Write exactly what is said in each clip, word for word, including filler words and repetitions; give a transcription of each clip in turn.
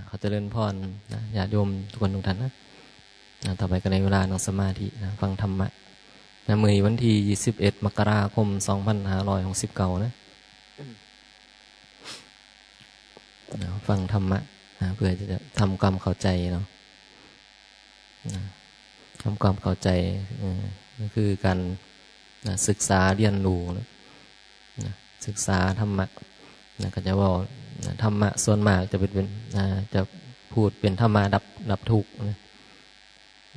ขอเจริญพรนะ ญาติโยมทุกคนทุกท่านนะ นะ ต่อไปก็ได้เวลานั่งสมาธินะ ฟังธรรมะนะ มื้อนี้วันที่ยี่สิบเอ็ด มกราคม สองพันห้าร้อยหกสิบเก้า นะ นะ ฟังธรรมะนะ เพื่อจะทำความเข้าใจเนาะ นะ ทำความเข้าใจ เออ ก็คือการ นะ ศึกษาเรียนรู้นะ นะ ศึกษาธรรมะนะ ก็จะเว้านะ ธรรมะส่วนมากจะเป็น เป็น นะ จะพูดเป็นธรรมะดับ ดับทุกข์นะ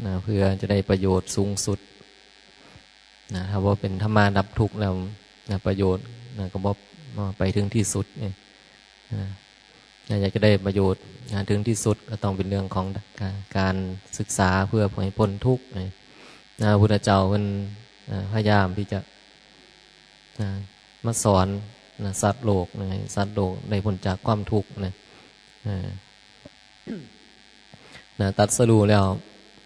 นะ เพื่อจะได้ประโยชน์สูงสุดนะ ถ้าว่าเป็นธรรมะดับทุกข์แล้วนะ ประโยชน์นะ ก็บ่ บ่ไปถึงที่สุดเนี่ยนะ นะ อยากจะได้ประโยชน์นะ ถึงที่สุดก็ต้องเป็นเรื่องของการศึกษาเพื่อให้พ้นทุกข์นะ นะ พระพุทธเจ้าเพิ่นนะ พยายามที่จะนะ มาสอนนะ สัตว์โลกนะ ให้สัตว์โลกได้พ้นจากความทุกข์นะ อ่า นะ ตรัสรู้แล้ว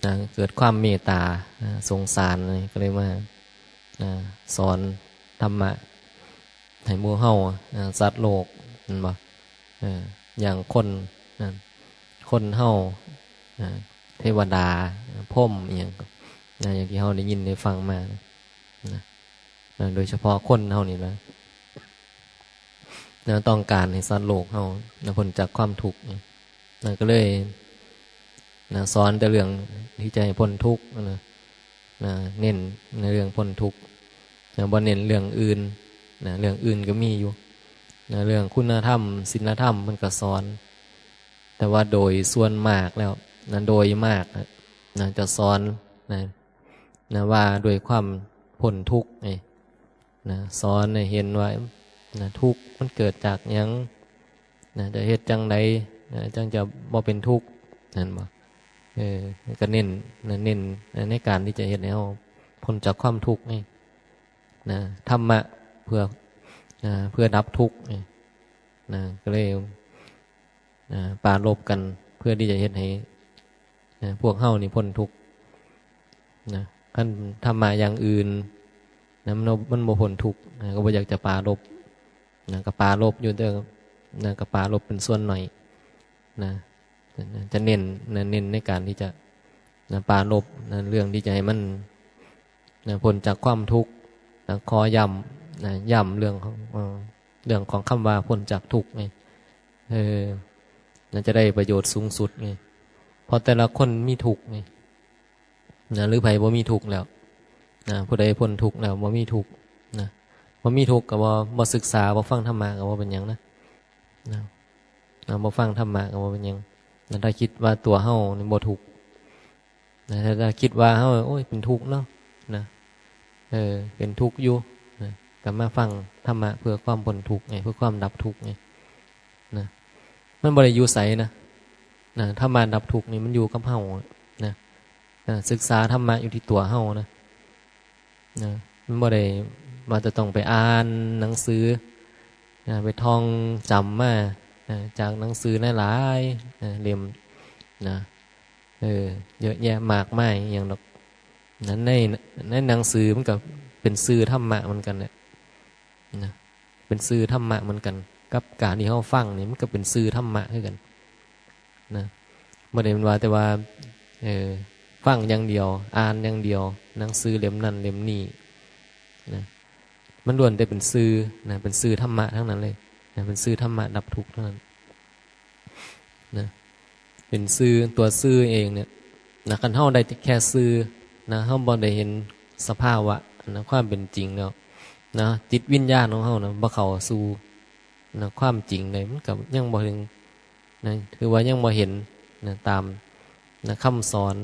นะ เกิดความเมตตานะ สงสารนะ ก็เลยมานะ สอนธรรมะ ให้หมู่เฮานะ สัตว์โลก เห็นบ่ เออ อย่างคนนะ คนเฮานะ เทวดา พรหม อิหยังนะ อย่างที่เฮาได้ยินได้ฟังมานะ นะ นะ โดยเฉพาะคนเฮานี่นะ นะ ต้องการให้สัตว์โลกเฮานะ พ้นจากความทุกข์นะ นะ ก็เลยนะ สอนแต่เรื่องที่จะให้พ้นทุกข์นะ นะ เน้นในเรื่องพ้นทุกข์นะ บ่เน้นเรื่องอื่นนะ เรื่องอื่นก็มีอยู่นะ เรื่องคุณธรรม ศีลธรรมมันก็สอน แต่ว่าโดยส่วนมากแล้วนะ โดยมากนะ นะ จะสอนนะ นะ ว่าด้วยความพ้นทุกข์ไง นะ สอนให้เห็นว่า นะ ทุกข์มันเกิดจากหยัง นะ จะเฮ็ดจั่งใด นะ จั่งจะบ่เป็นทุกข์ นั่นบ่ เออ ก็เน้น นะ เน้น นะ ในการที่จะเฮ็ดให้เฮาพ้นจากความทุกข์ไง นะ ธรรมะเพื่อ นะ เพื่อดับทุกข์ไง นะ ก็เลย นะ ปรารภกันเพื่อที่จะเฮ็ดให้ นะ พวกเฮานี่พ้นทุกข์นะ คันธรรมะอย่างอื่นนะ มัน มันบ่พ้นทุกข์นะ ก็บ่อยากจะปรารภนะ ก็ปรารภอยู่เด้อนะ ก็ปรารภเป็นส่วนน้อยนะ นะ จะเน้นนะ เน้นในการที่จะนะ ปรารภนะ เรื่องที่จะให้มันนะ พ้นจากความทุกข์นะ ขอย้ำนะ ย้ำเรื่องของ เอ่อ เรื่องของคำว่าพ้นจากทุกข์ไง เออ น่าจะได้ประโยชน์สูงสุดไง เพราะแต่ละคนมีทุกข์ไง นะ หรือไผบ่มีทุกข์แล้ว นะ ผู้ใดพ้นทุกข์แล้ว บ่มีทุกข์นะ บ่มีทุกข์ก็บ่ บ่ศึกษา บ่ฟังธรรมะก็บ่เป็นหยังนะ นะ นะ บ่ฟังธรรมะก็บ่เป็นหยังนะ ถ้าคิดว่าตัวเฮานี่บ่ทุกข์นะ ถ้า ถ้าคิดว่าเฮา โอ้ย เป็นทุกข์เนาะนะ เออ เป็นทุกข์อยู่นะ ก็มาฟังธรรมะเพื่อความพ้นทุกข์ไง เพื่อความดับทุกข์ไง นะ มันบ่ได้อยู่ไสนะ นะ ธรรมะดับทุกข์นี่มันอยู่กับเฮานะ นะ ศึกษาธรรมะอยู่ที่ตัวเฮานะ นะ มันบ่ได้ว่าจะต้องไปอ่านหนังสือนะ ไปท่องจำมานะ จากหนังสือหลายๆนะ เล่มนะ เออ เยอะแยะมากมายอหย่างดอก นั้นใน ในหนังสือมันก็เป็นสื่อธรรมะเหมือนกันแหละ นะ เป็นสื่อธรรมะเหมือนกัน กับการที่เฮาฟังนี่มันก็เป็นสื่อธรรมะคือกัน นะ บ่ได้แม่นว่าแต่ว่า เออ ฟังอย่างเดียว อ่านอย่างเดียว หนังสือเล่มนั้นเล่มนี้นะ มันล้วนแต่เป็นสื่อนะ เป็นสื่อธรรมะทั้งนั้นเลยนะ เป็นสื่อธรรมะดับทุกข์ทั้งนั้นนะ เป็นสื่อ ตัวสื่อเองเนี่ยนะ คันเฮาได้แค่สื่อนะ เฮาบ่ได้เห็นสภาวะนะ ความเป็นจริงแล้วนะ จิตวิญญาณของเฮานะ บ่เข้าสู่นะ ความจริงเลย มันก็ยังบ่ถึงนะ คือว่ายังบ่เห็นนะ ตามนะ คำสอน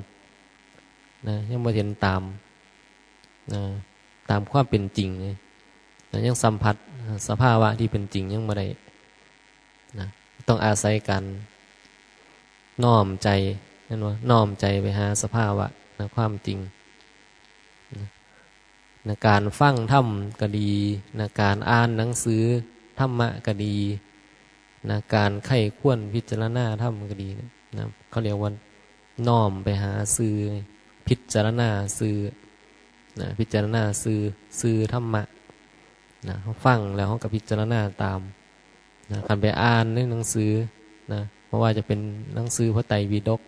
นะ ยังบ่เห็นตามนะ ตามความเป็นจริงเลยนะ ยังสัมผัสสภาวะที่เป็นจริงยังบ่ได้นะ ต้องอาศัยการน้อมใจ แม่นบ่ น้อมใจไปหาสภาวะนะ ความจริงนะ นะ การฟังธรรมก็ดีนะ การอ่านหนังสือธรรมะก็ดีนะ การใคร่ครวญพิจารณาธรรมก็ดีนะ เขาเรียกว่าน้อมไปหาสื่อ พิจารณาสื่อนะ พิจารณาสื่อ สื่อธรรมะนะ เฮาฟังแล้วเฮาก็พิจารณาตามนะ คันไปอ่านในหนังสือนะ เพราะว่าจะเป็นหนังสือพระไตรปิฎก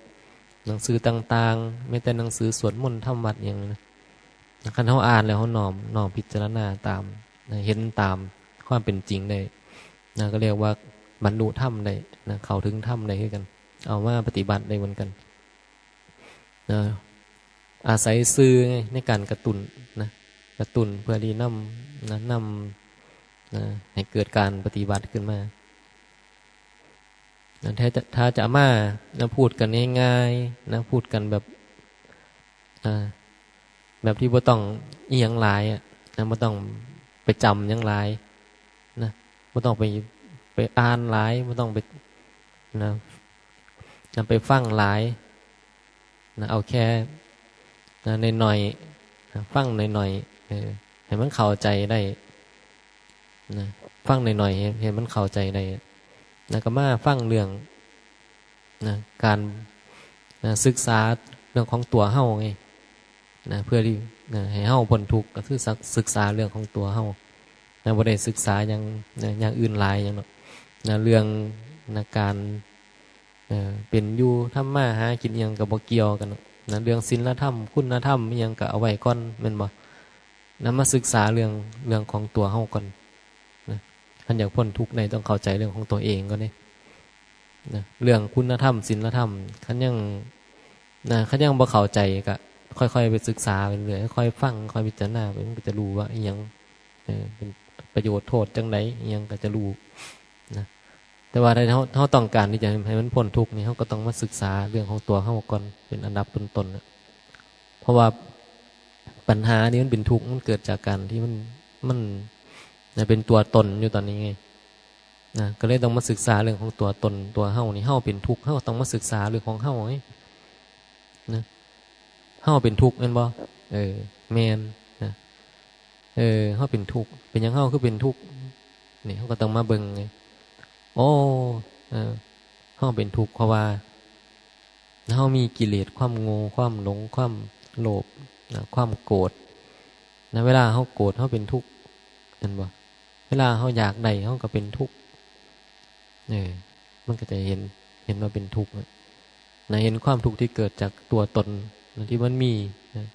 หนังสือต่างๆ แม้แต่หนังสือสวดมนต์ทำวัตรอิหยังนะ คันเฮาอ่านแล้วเฮาน้อม น้อมพิจารณาตามนะ เห็นตามความเป็นจริงได้นะ ก็เรียกว่าบรรลุธรรมได้นะ เข้าถึงธรรมได้คือกัน เอามาปฏิบัติได้เหมือนกันนะ อาศัยสื่อไงในการกระตุ้นนะ กระตุ้นเพื่อที่นำนะ นำนะ ให้เกิดการปฏิบัติขึ้นมานะ ถ้าจะ ถ้าจะมานะ พูดกันง่ายๆนะ พูดกันแบบ อ่า แบบที่บ่ต้องอิหยังหลายอะนะ บ่ต้องไปจำหยังหลายนะ บ่ต้องไป ไปอ่านหลาย บ่ต้องไปนะ นะ ไปฟังหลายนะ เอาแค่นะ หน่อยๆนะ ฟังหน่อยๆ เออ ให้มันเข้าใจได้นะ ฟังหน่อยๆ ให้ ให้มันเข้าใจได้ แล้วก็มาฟังเรื่องนะ การนะ ศึกษาเรื่องของตัวเฮาไงนะ เพื่อที่นะ ให้เฮาพ้นทุกข์ ก็คือศึก ศึกษาเรื่องของตัวเฮานะ บ่ได้ศึกษาอย่างนะ อย่างอื่นหลายอย่างเนาะนะ เรื่องนะ การเอ่อ เป็นอยู่ ทำมาหากินอิหยังก็บ่เกี่ยวกันเนาะนะ เรื่องศีลธรรม คุณธรรมอิหยังก็เอาไว้ก่อน แม่นบ่นะ มาศึกษาเรื่อง เรื่องของตัวเฮาก่อนนะ คันอยากพ้นทุกข์ได้ต้องเข้าใจเรื่องของตัวเองก่อนเด้นะ เรื่องคุณธรรม ศีลธรรม คันยังนะ คันยังบ่เข้าใจก็ค่อยๆ ไปศึกษาไปเรื่อย ค่อยๆ ฟัง ค่อยพิจารณาไป มันก็จะรู้ว่าอิหยัง เออ เป็นประโยชน์โทษจั่งใดอิหยังก็จะรู้นะ แต่ว่าถ้าเฮา เฮาต้องการที่จะให้มันพ้นทุกข์นี่ เฮาก็ต้องมาศึกษาเรื่องของตัวเฮาก่อน เป็นอันดับต้นๆนะ เพราะว่าปัญหานี่มันเป็นทุกข์ มันเกิดจากการที่มัน มันนะ เป็นตัวตนอยู่ตอนนี้ไงนะ ก็เลยต้องมาศึกษาเรื่องของตัวตน ตัวเฮานี่ เฮาเป็นทุกข์ เฮาก็ต้องมาศึกษาเรื่องของเฮาไงนะ เฮาเป็นทุกข์แม่นบ่ เออ แม่นนะ เออ เฮาเป็นทุกข์ เป็นหยังเฮาคือเป็นทุกข์ นี่เฮาก็ต้องมาเบิ่งไง โอ้ เออ เฮาเป็นทุกข์เพราะว่า เฮามีกิเลส ความโง่ ความหลง ความโลภนะ ความโกรธนะ เวลาเฮาโกรธ เฮาเป็นทุกข์ แม่นบ่ เวลาเฮาอยากได้ เฮาก็เป็นทุกข์ เออ มันก็จะเห็น เห็นว่าเป็นทุกข์นะ นะ เห็นความทุกข์ที่เกิดจากตัวตนนะ ที่มันมีนะ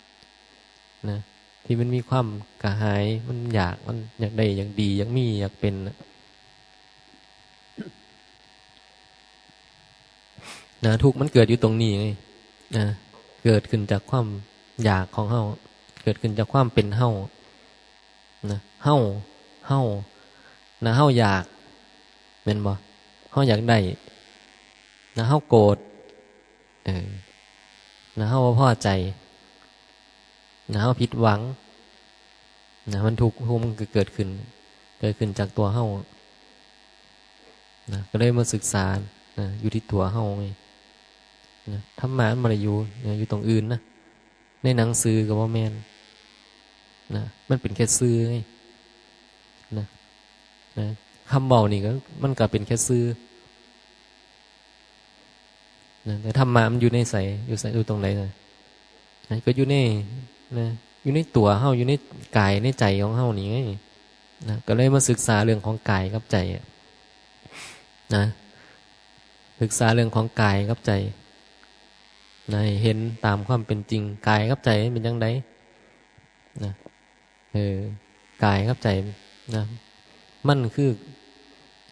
นะ ที่มันมีความกระหาย มันอยาก มันอยากได้ อยากดี อยากมี อยากเป็นนะ นะ ทุกข์มันเกิดอยู่ตรงนี้ไง นะ เกิดขึ้นจากความอยากของเฮา เกิดขึ้นจากความเป็นเฮา นะ เฮา เฮา นะ เฮาอยาก แม่นบ่ เฮาอยากได้ นะ เฮาโกรธ เออ นะ เฮาบ่พอใจ นะ เฮาผิดหวัง นะ มันทุกข์ ทุกข์มันก็เกิดขึ้น เกิดขึ้นจากตัวเฮา นะ ก็เลยมาศึกษา นะ อยู่ที่ตัวเฮาไง นะ ธรรมะมันบ่ได้อยู่ นะ อยู่ตรงอื่นนะ ในหนังสือก็บ่แม่น นะ มันเป็นแค่สื่อไง นะ นะ คำเว้านี่ก็ มันก็เป็นแค่สื่อ นะ แต่ธรรมะมันอยู่ในไส อยู่ไส อยู่ตรงไหนนะ นะ ก็อยู่ใน นะ อยู่ในตัวเฮา อยู่ในกายในใจของเฮานี่ไง นะ ก็เลยมาศึกษาเรื่องของกายกับใจอะ นะ ศึกษาเรื่องของกายกับใจ นะ ให้เห็นตามความเป็นจริง กายกับใจมันเป็นจั่งใด นะ เออ กายกับใจ นะ มันคือ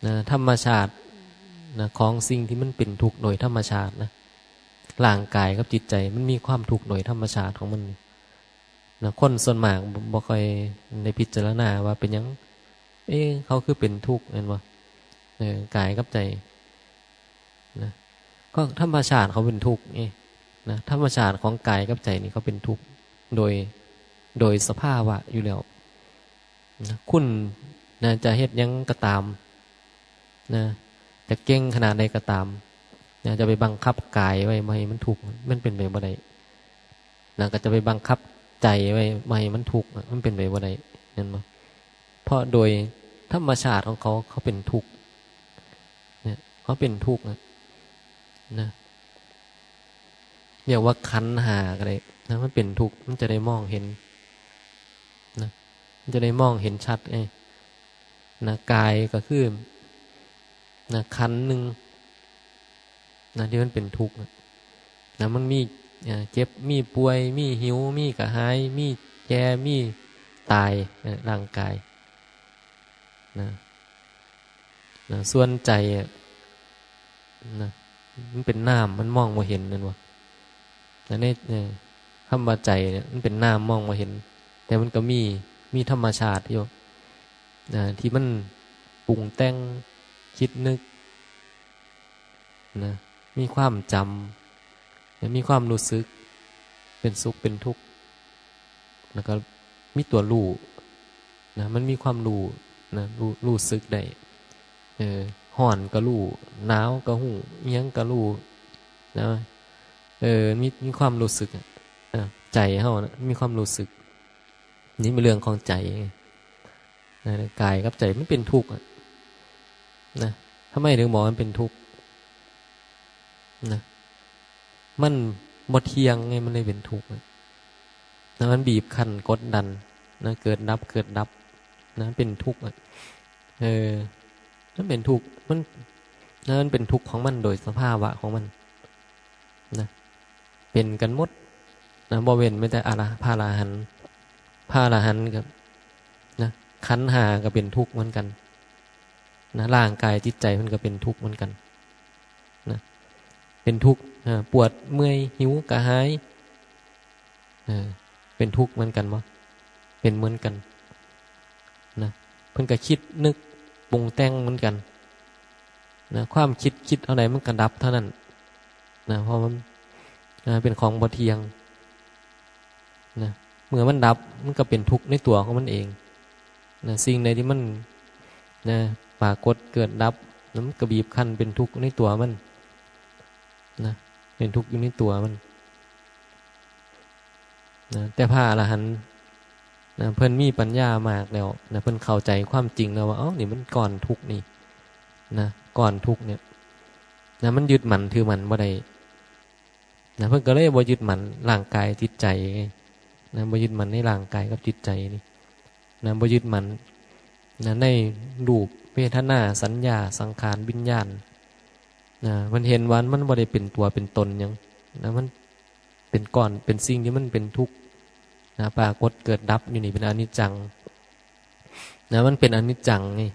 นะ ธรรมชาติ นะ ของสิ่งที่มันเป็นทุกข์โดยธรรมชาตินะ ร่างกายกับจิตใจมันมีความทุกข์โดยธรรมชาติของมัน นะ คนส่วนมากบ่ บ่ค่อยได้พิจารณาว่าเป็นหยัง เอ๊ะ เขาคือเป็นทุกข์ แม่นบ่ เออ กายกับใจ นะ ก็ธรรมชาติเขาเป็นทุกข์ไง นะ ธรรมชาติของกายกับใจนี่เขาเป็นทุกข์โดย โดยสภาวะอยู่แล้ว นะ คุณ นะ จะเฮ็ดหยังก็ตาม นะ จะเก่งขนาดใดก็ตาม นะ จะไปบังคับกายไว้บ่ให้มันทุกข์ มันเป็นไปบ่ได้ นะ ก็จะไปบังคับใจไว้บ่ให้มันทุกข์ มันเป็นไปบ่ได้ แม่นบ่ เพราะโดยธรรมชาติของเขา เขาเป็นทุกข์ เนี่ย เขาเป็นทุกข์อะ นะ เรียกว่าขันธ์ห้าก็ได้ นะ มันเป็นทุกข์ มันจะได้มองเห็น นะ มันจะได้มองเห็นชัดไง นะ กายก็คือ นะ ขันธ์หนึ่ง นะ ที่มันเป็นทุกข์นะ นะ มันมี เอ่อ เจ็บ มีป่วย มีหิว มีกระหาย มีแก่ มีตาย เอ่อ ร่างกายนะ นะ ส่วนใจอะนะ มันเป็นนาม มันมองบ่เห็นนั่นวะ แต่ใน เอ่อ คำว่าใจเนี่ย มันเป็นนาม มองบ่เห็น แต่มันก็มี มีธรรมชาติอยู่นะ ที่มันปรุงแต่ง คิดนึกนะ มีความจำนะ มีความรู้สึก เป็นสุข เป็นทุกข์ แล้วก็มีตัวรู้นะ มันมีความรู้นะ รู้ รู้สึกได้ เออ ฮ้อนก็รู้ หนาวก็รู้ อิหยังก็รู้นะ เออ มี มีความรู้สึกอะ อ่ะ ใจเฮานะ มีความรู้สึก นี่เป็นเรื่องของใจนะ กายกับใจมันเป็นทุกข์อะนะ ทำไมถึงบอกมันเป็นทุกข์นะ มันบ่เที่ยงไง มันเลยเป็นทุกข์อะนะ มันบีบคั้นกดดันนะ เกิดดับ เกิดดับนะ เป็นทุกข์อะ เออ มันเป็นทุกข์ มันนะ มันเป็นทุกข์ของมันโดยสภาวะของมันนะ เป็นกันหมดนะ บ่เว้นแม้แต่อรหะ พระอรหันต์ พระอรหันต์ก็นะ ขันธ์ห้าก็เป็นทุกข์เหมือนกันนะ ร่างกายจิตใจมันก็เป็นทุกข์เหมือนกันนะ เป็นทุกข์ อ่า ปวดเมื่อย หิวกระหาย เออ เป็นทุกข์เหมือนกันบ่ เป็นเหมือนกันนะ เพิ่นก็คิดนึกปรุงแต่งเหมือนกันนะ ความคิด คิดเท่าใดมันก็ดับเท่านั้นนะ เพราะมัน อ่า เป็นของบ่เที่ยงนะ เมื่อมันดับ มันก็เป็นทุกข์ในตัวของมันเองนะ สิ่งใดที่มันนะ ปรากฏเกิดดับ มันก็บีบคั้นเป็นทุกข์ในตัวมันนะ เป็นทุกข์อยู่ในตัวมันนะ แต่พระอรหันต์นะ เพิ่นมีปัญญามากแล้วนะ เพิ่นเข้าใจความจริงแล้วว่า เอ้า นี่มันก้อนทุกข์นี่นะ ก้อนทุกข์เนี่ยนะ มันยึดมั่นถือมั่นบ่ได้นะ เพิ่นก็เลยบ่ยึดมั่นร่างกายจิตใจไงนะ บ่ยึดมั่นในร่างกายกับจิตใจนี่นะ บ่ยึดมั่นนะ ในรูป เวทนา สัญญา สังขาร วิญญาณนะ มันเห็นว่ามันบ่ได้เป็นตัวเป็นตนหยังนะ มันเป็นก้อน เป็นสิ่งที่มันเป็นทุกข์นะ ปรากฏเกิดดับอยู่นี่ เป็นอนิจจังนะ มันเป็นอนิจจังนี่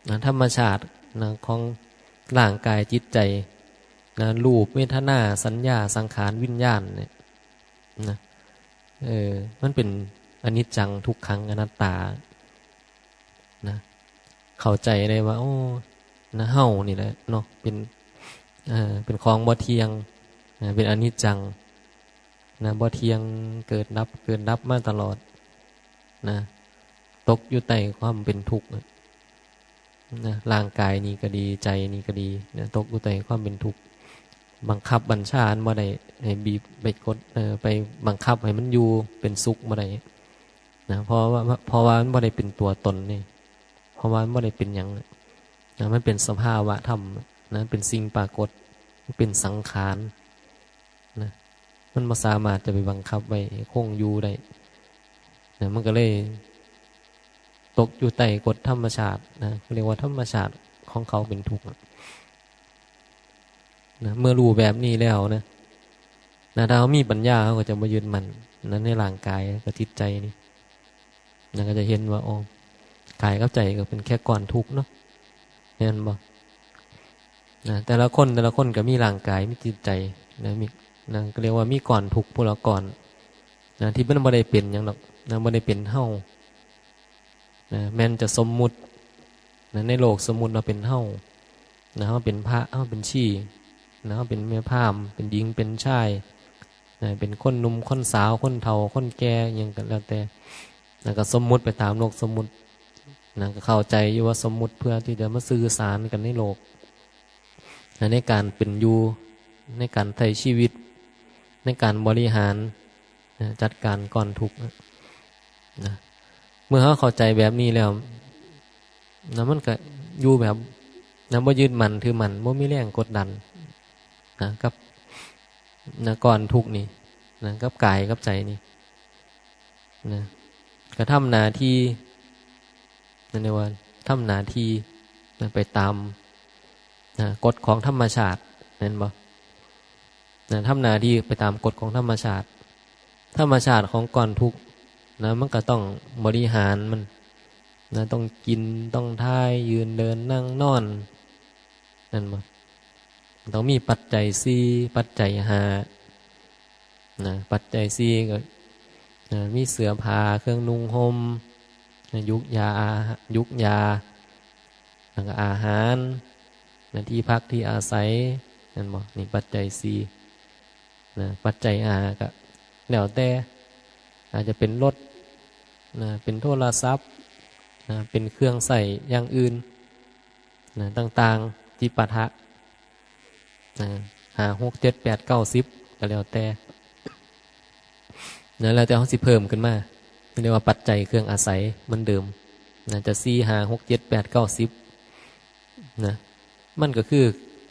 นะ ธรรมชาตินะ ของร่างกายจิตใจนะ รูป เวทนา สัญญา สังขาร วิญญาณเนี่ยนะ เออ มันเป็นอนิจจัง ทุกขัง อนัตตานะ เข้าใจได้ว่า โอ้ นะ เฮานี่แหละเนาะ เป็น เอ่อ เป็นของบ่เที่ยงนะ เป็นอนิจจังนะ บ่เที่ยง เกิดดับ เกิดดับมาตลอดนะ ตกอยู่ใต้ความเป็นทุกข์นะ ร่างกายนี่ก็ดี ใจนี่ก็ดีนะ ตกอยู่ใต้ความเป็นทุกข์ บังคับบัญชามันบ่ได้ ให้บีบไปกด เอ่อ ไปบังคับให้มันอยู่เป็นสุขบ่ได้นะ เพราะว่า เพราะว่ามันบ่ได้เป็นตัวตนนี่ เพราะว่ามันบ่ได้เป็นหยังนะ มันเป็นสภาวะธรรมนะ เป็นสิ่งปรากฏ เป็นสังขารนะ มันบ่สามารถจะไปบังคับไว้ให้คงอยู่ได้นะ มันก็เลยตกอยู่ใต้กฎธรรมชาตินะ เรียกว่าธรรมชาติของเขาเป็นทุกข์นะ เมื่อรู้แบบนี้แล้วนะ นะ ถ้าเรามีปัญญา เราก็จะบ่ยึดมั่นนะ ในร่างกายกับจิตใจนี่นะ ก็จะเห็นว่า อ๋อ กายกับใจก็เป็นแค่ก้อนทุกข์เนาะ แม่นบ่นะ แต่ละคน แต่ละคนก็มีร่างกาย มีจิตใจนะ มี นะ ก็เรียกว่ามีก้อนทุกข์ผู้ละก้อนนะ ที่มันบ่ได้เป็นหยังดอกนะ บ่ได้เป็นเฮานะ แม่นจะสมมุตินะ ในโลกสมมุติว่าเป็นเฮานะ เฮาเป็นพระ เฮาเป็นชีนะ เฮาเป็นแม่พราหมณ์ เป็นหญิง เป็นชายนะ เป็นคนหนุ่ม คนสาว คนเฒ่า คนแก่ อิหยังก็แล้วแต่นะ ก็สมมุติไปตามโลกสมมุตินะ ก็เข้าใจอยู่ว่าสมมุติเพื่อที่จะมาสื่อสารกันในโลกนะ ในการเป็นอยู่ ในการใช้ชีวิต ในการบริหารนะ จัดการก้อนทุกข์นะ นะ เมื่อเราเข้าใจแบบนี้แล้วนะ มันก็อยู่แบบนะ บ่ยึดมั่นถือมั่น บ่มีแรงกดดันนะ กับนะ ก้อนทุกข์นี่นะ กับกายกับใจนี่นะ ก็ทำหน้าที่ นั่นเรียกว่าทำหน้าที่นะ ไปตามนะ กฎของธรรมชาติ เห็นบ่ นะ ทำหน้าที่ไปตามกฎของธรรมชาติ ธรรมชาติของก้อนทุกข์นะ มันก็ต้องบริหารมันนะ ต้องกิน ต้องถ่าย ยืนเดินนั่งนอน นั่นบ่ ต้องมีปัจจัยสี่ ปัจจัยห้านะ ปัจจัยสี่ก็นะ มีเสื้อผ้า เครื่องนุ่งห่มนะ ยุกยา อาหะ- ยุกยา แล้วก็อาหารนะ ที่พักที่อาศัย นั่นบ่ นี่ปัจจัยสี่นะ ปัจจัยห้าก็แล้วแต่ อาจจะเป็นรถนะ เป็นโทรศัพท์นะ เป็นเครื่องใช้อย่างอื่นนะ ต่างๆ จิปาถะนะ ห้า หก เจ็ด แปด เก้า สิบ ก็แล้วแต่นะ แล้วแต่เฮาสิเพิ่มขึ้นมา เรียกว่าปัจจัยเครื่องอาศัยเหมือนเดิมนะ จะ สี่ ห้า หก เจ็ด แปด เก้า สิบ นะ มันก็คือ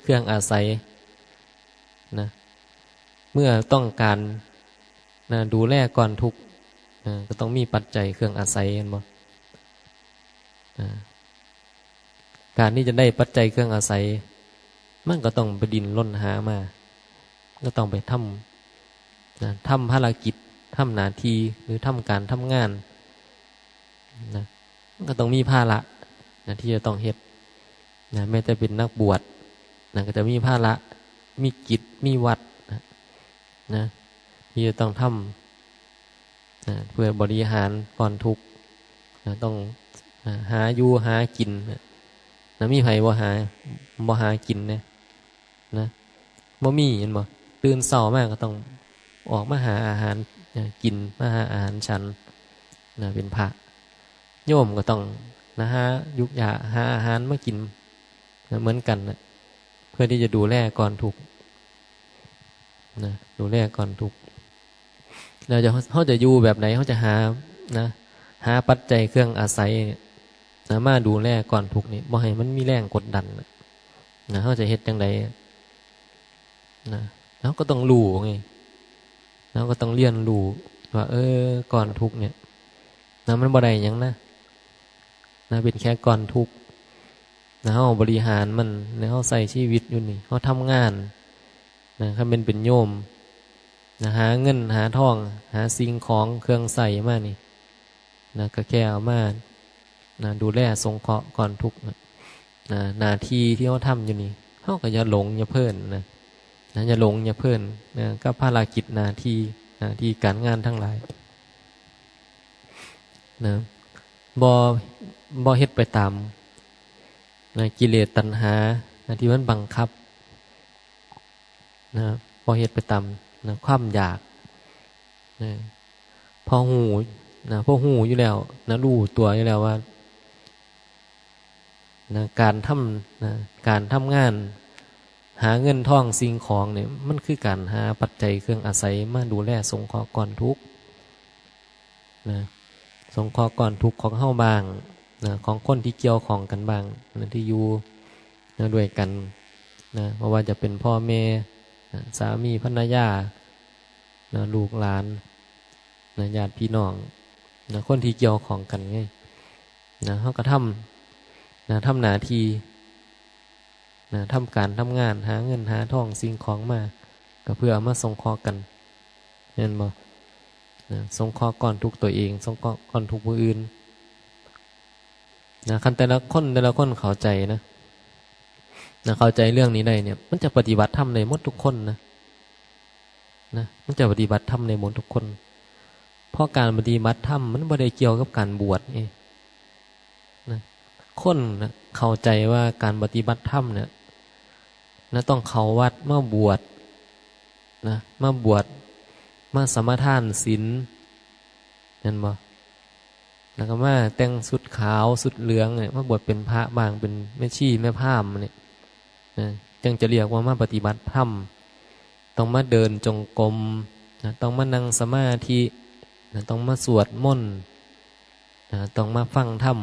เครื่องอาศัยนะ เมื่อต้องการนะ ดูแลก้อนทุกข์นะ ก็ต้องมีปัจจัยเครื่องอาศัย เห็นบ่นะ การที่จะได้ปัจจัยเครื่องอาศัย มันก็ต้องไปดิ้นรนหามา ก็ต้องไปทำนะ ทำภารกิจ ทำหน้าที่ หรือทำการทำงานนะ มันก็ต้องมีภาระนะ ที่จะต้องเฮ็ดนะ แม้แต่เป็นนักบวชนะ ก็จะมีภาระ มีกิจ มีวัตรนะ นะ ที่จะต้องทำนะ เพื่อบริหารก้อนทุกข์นะ ต้องนะ หาอยู่หากินนะ นะ มีไผบ่หา บ่หากินนะ นะ บ่มี เห็นบ่ ตื่นเช้ามาก็ต้องออกมาหาอาหารนะ กิน มาหาอาหารฉันนะ เป็นพระ โยมก็ต้องนะ หายุกยา หาอาหารมากินนะ เหมือนกันนะ เพื่อที่จะดูแลก้อนทุกข์นะ ดูแลก้อนทุกข์ แล้วจะ เฮาจะอยู่แบบไหน เฮาจะหานะ หาปัจจัยเครื่องอาศัยเนี่ยนะ มาดูแลก้อนทุกข์นี่ บ่ให้มันมีแรงกดดันนะ นะ เฮาจะเฮ็ดจั่งใดนะ เฮาก็ต้องรู้ไง เฮาก็ต้องเรียนรู้ว่า เออ ก้อนทุกข์เนี่ยนะ มันบ่ได้หยังนะ นะ เป็นแค่ก้อนทุกข์นะ เฮาบริหารมัน แล้วเฮาใช้ชีวิตอยู่นี่ เฮาทำงานนะ คันแม่นเป็นโยมนะ หาเงินหาทอง หาสิ่งของเครื่องใช้มานี่นะ ก็แค่เอามานะ ดูแลสงเคราะห์ก้อนทุกข์นะ นะ หน้าที่ที่เฮาทำอยู่นี่ เฮาก็อย่าหลงอย่าเพลินนะ นะ อย่าหลงอย่าเพลินนะ กับภารกิจหน้าที่ หน้าที่การงานทั้งหลายนะ บ่ บ่เฮ็ดไปตามนะ กิเลสตัณหานะ ที่มันบังคับนะ บ่เฮ็ดไปตามนะ ความอยากนะ พอฮู้นะ พอฮู้อยู่แล้วนะ รู้ตัวอยู่แล้วว่านะ การทำนะ การทำงาน หาเงินทองสิ่งของเนี่ย มันคือการหาปัจจัยเครื่องอาศัยมาดูแลสงเคราะห์ก้อนทุกข์นะ สงเคราะห์ก้อนทุกข์ของเฮาบ้างนะ ของคนที่เกี่ยวข้องกันบ้างนะ ที่อยู่นะ ด้วยกันนะ บ่ว่าจะเป็นพ่อแม่นะ สามีภรรยานะ ลูกหลานนะ ญาติพี่น้องนะ คนที่เกี่ยวข้องกันไงนะ เฮาก็ทำนะ ทำหน้าที่นะ ทำการทำงาน หาเงินหาทองสิ่งของมา ก็เพื่อเอามาสงเคราะห์กัน แม่นบ่นะ สงเคราะห์ก้อนทุกข์ตัวเอง สงเคราะห์ก้อนทุกข์ผู้อื่นนะ คันแต่ละคน แต่ละคนเข้าใจนะ นะ เข้าใจเรื่องนี้ได้เนี่ย มันจะปฏิบัติธรรมได้หมดทุกคนนะ นะ มันจะปฏิบัติธรรมได้หมดทุกคน เพราะการปฏิบัติธรรมมันบ่ได้เกี่ยวกับการบวชไงนะ คนนะ เข้าใจว่าการปฏิบัติธรรมเนี่ยนะ ต้องเข้าวัดมาบวชนะ มาบวช มาสมาทานศีล แม่นบ่ แล้วก็มาแต่งชุดขาวชุดเหลืองเนี่ย มาบวชเป็นพระบ้าง เป็นแม่ชีแม่พราหมณ์เนี่ยนะ จั่งจะเรียกว่ามาปฏิบัติธรรม ต้องมาเดินจงกรมนะ ต้องมานั่งสมาธินะ ต้องมาสวดมนต์นะ ต้องมาฟังธรรม